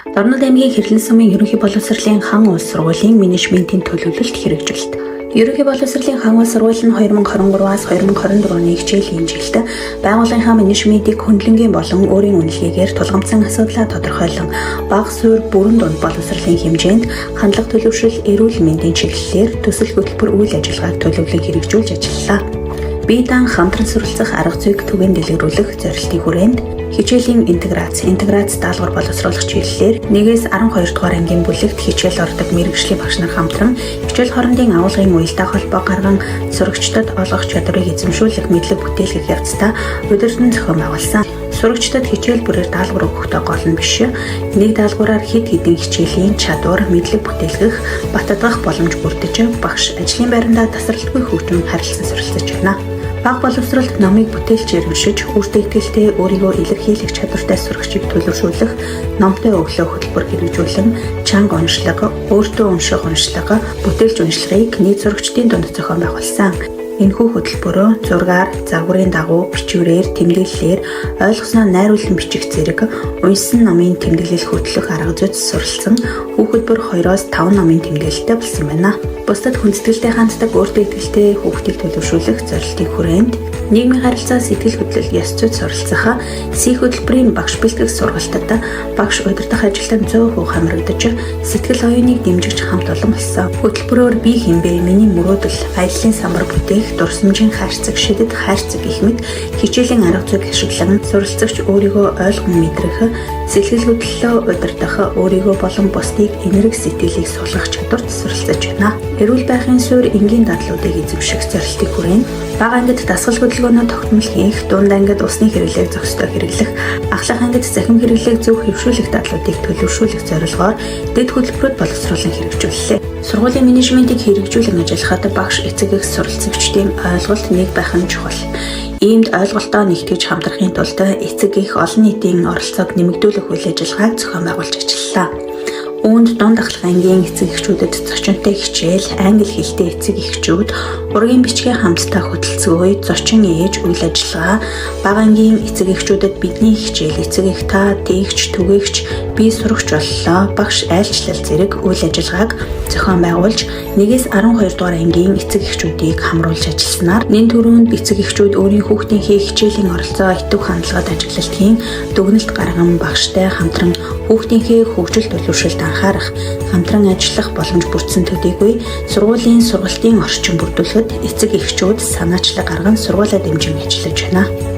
Дорнод аймгийн Хэрлэн сумын ерөнхий боловсролын хан улс сургуулийн менежментийн төлөвлөлт хэрэгжүүлэлт. Ерөнхий боловсролын хан улс сургууль нь 2023-аас 2024 оны хичээлийн жилд байгууллагынхаа менежментийг хөндлөнгийн болон өөрийн үнэлгээгээр тулгамдсан асуудлаа тодорхойлон бага суурь бүрэн дунд боловсролын хэмжээнд хандлага төлөвшил, эрүүл мэндийн чиглэлээр төсөл хөтөлбөр үйл ажиллагааг төлөвлөн хэрэгжүүлж ажиллалаа. Бие даан хамтран суралцах арга зүйг түгээн дэлгэрүүлэх зорилтын хүрээнд хичээлийн интеграц, интеграц даалгавар боловсруулах чиглэлээр 1-ээс 12 дугаар ангийн бүлэгт хичээл ордог мэргэжлийн багш нар хамтран хичээл хоорондын агуулгын уялдаа холбоо гарган сурагчдад олгох чадварыг эзэмшүүлэх мэдлэг бүтээлгэх явцдаа удирдан зохион байгуулсан. Сурагчдад хичээл бүрээр даалгавар өгөхдөө гол нь биш, нэг даалгавраар хэд хэдэн хичээлийн чадвар, мэдлэг бүтээлгэх, батадгах боломж бүрдэж, багш ажлын байрандаа тасралтгүй хөгжин харилцан суралцаж байна. Бага боловсролд номыг бүтээлчээр уншиж, өөртөө итгэлтэй өөрийгөө илэрхийлэх чадвартай сурагчийг төлөвшүүлэх номтой өглөө хөтөлбөр хэрэгжүүлэн чанга уншлага, өөртөө унших уншлага, бүтээлч уншлагыг нийт сурагчдын дунд зохион байгуулсан. Энэхүү хөтөлбөрөө зургаар, загварын дагуу, бичвэрээр, тэмдэглэлээр ойлгосноо найруулан бичих зэрэг уншсан номын тэмдэглэл хөтлөх арга зүйд суралцсан хүүхэд бүр 2-оос 5 номын тэмдэглэлтэй болсон байна. Бусдад хүндэтгэлтэй ханддаг, өөртөө итгэлтэй хүүхдийг төлөвшүүлэх зорилтын хүрээнд нийгмийн харилцаа, сэтгэл хөдлөл, ёс зүйд суралцах Си хөтөлбөрийн багш бэлтгэх сургалтад багш удирдах ажилтан 100% хамрагдаж сэтгэл оюуныг дэмжигч хамт олон болсон. Хөтөлбөрөөр би хэн бэ, миний мөрөөдөл, аяллын самбар бүтээх, дурсамжийн хайрцаг, шидэт хайрцаг гэх мэт хичээлийн арга зүйг ашиглан суралцагч өөрийгөө ойлгон мэдрэх, сэтгэл хөдлөлөө удирдах, өөрийгөө болон бусдыг энэрэг сэтгэлийг сулгах чадварт суралцаж байна. Эрүүл байхын суурь энгийн дадлуудыг эзэмших зорилтын хүрээнд бага ангид дасгал хөдөлгөөнөө тогтмол хийх, дунд ангид усны хэрэглээг зохистой хэрэглэх, ахлах ангид цахим хэрэглээг зөв хэвшүүлэх дадлуудыг төлөвшүүлэх зорилгоор дэд хөтөлбөрүүд боловсруулан хэрэгжүүллээ. Сургуулийн менежментийг хэрэгжүүлэн ажиллахад багш, эцэг эх, суралцагчдын ойлголт нэг байх нь чухал. Иймд ойлголтоо нэгтгэж хамтрахын тулд эцэг эх олон нийтийн оролцоог нэмэгдүүлэх үйл ажиллагааг зохион байгуулж ажиллалаа. Үүнд дунд ахлах ангийн эцэг эхчүүдэд зочинтой хичээл, англи хэлтэй эцэг эхчүүд, ургийн бичгийн хамтдаа хөтөлцгөөе, зочин ээж үйл ажиллагаа, бага ангийн эцэг эхчүүдэд бидний хичээл, эцэг эх та, тээгч, түгээгч, би сурагч боллоо, багш айлчлал зэрэг үйл ажиллагааг зохион байгуулж 1-ээс 12 дугаар ангийн эцэг эхчүүдийг хамруулж ажилласнаар нэн түрүүнд эцэг эхчүүд өөрийн хүүхдийнхээ хичээлийн оролцоо, идэвх хандлагад ажиглалтын дүгнэлт гарган багштай хамтран хүүхдийнхээ хөгжил төлөвшөлд анхаарах, хамтран ажиллах боломж бүрдсэн төдийгүй сургуулийн сургалтын орчин бүрдүүлэхэд эцэг эхчүүд санаачлаг гарган сургуулиа дэмжин ажиллаж байна.